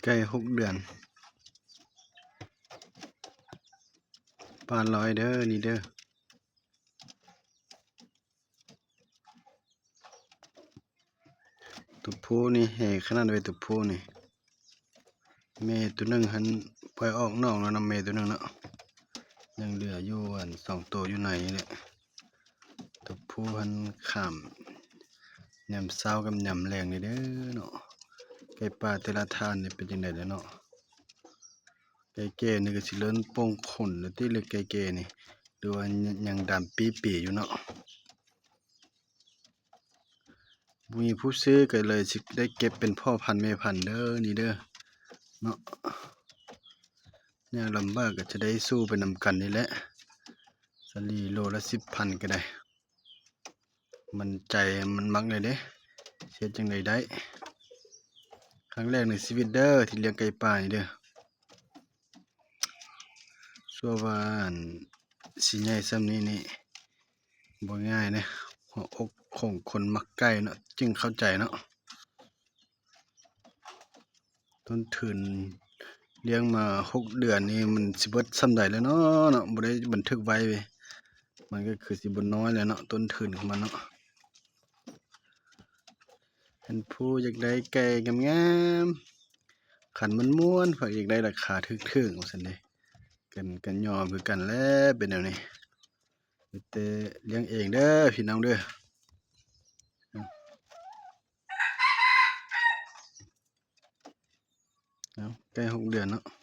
ໄກ່ຫົກເດືອນ ປານລອຍເດີ ນີ້ເດີ. ຕົວຜູ້ນີ້ແຮຂະໜາດເວີຍ ຕົວຜູ້ນີ້. ແມ່ຕົວໜຶ່ງຫັ້ນປ່ອຍອອກນອກແລ້ວນຳ ແມ່ຕົວໜຶ່ງເນາະ, ຍັງເຫຼືອຢູ່ອັນສອງໂຕຢູ່ໃນນີ້ແຫຼະ. ຕົວຜູ້ຫັ້ນຂ້າມຍາມເຊົ້າກັບຍາມແລງນີ້ເດີເນາະ. ໄກ່ປ່າແຕ່ລະທ່ານນີ້ເປັນຈັ່ງໃດແລ້ວເນາະ? ໄກ່ແກ່ນີ້ກໍຊິເລີ່ມປົ່ງຂົນແລ້ວຕິ ຫຼືໄກ່ແກ່ນີ້ ຫຼືວ່າຍັງດຳປີ້ເປຢູ່ເນາະ. ບໍ່ມີຜູ້ຊື້ກໍເລີຍຊິໄດ້ເກັບເປັນພໍ່ພັນແມ່ພັນເດີ ນີ້ເດີເນາະ. ຍາກລຳບາກກໍຈະໄດ້ສູ້ໄປນຳກັນນີ້ແຫຼະ. ສາລີໂລລະສິບພັນກໍໄດ້ ມັນໃຈມັນມັກເລີຍເດ້ ເຮັດຈັ່ງໃດໄດ້. ຄັ້ງແລກໃນຊີວິດເດີທີ່ລ້ຽງໄກ່ປ່ານີ້ເດີ. ຊົ່ວວ່າອັນຊິໃຫຍ່ສ່ຳນີ້ນີ້ບໍ່ງ່າຍເດ້. ຫົວອົກຂອງຄົນມັກໄກ່ເນາະ ຈຶ່ງເຂົ້າໃຈເນາະ. ຕົ້ນທຶນລ້ຽງມາຫົກເດືອນນີ້ ມັນຊິເບິດສ່ຳໃດແລ້ວເນາະ ເນາະ ບໍ່ໄດ້ບັນທຶກໄວ້ເວີຍ. ມັນກໍຄືຊິບໍ່ນ້ອຍແລ້ວເນາະ ຕົ້ນທຶນຂອງມັນເນາະ. ຄັນຜູ້ຢາກໄດ້ໄກ່ງາມໆ ຄັນມ່ວນໆ ເພິ່ນຢາກໄດ້ລາຄາຖືກໆ ວ່າຊັ້ນເດ ກັນ ກັນຍອມຄືກັນແຫຼະ ເປັນແນວນີ້. ມີແຕ່ລ້ຽງເອງເດີພີ່ນ້ອງເດີ. ເອົາ ໄກ່ຫົກເດືອນເນາະ.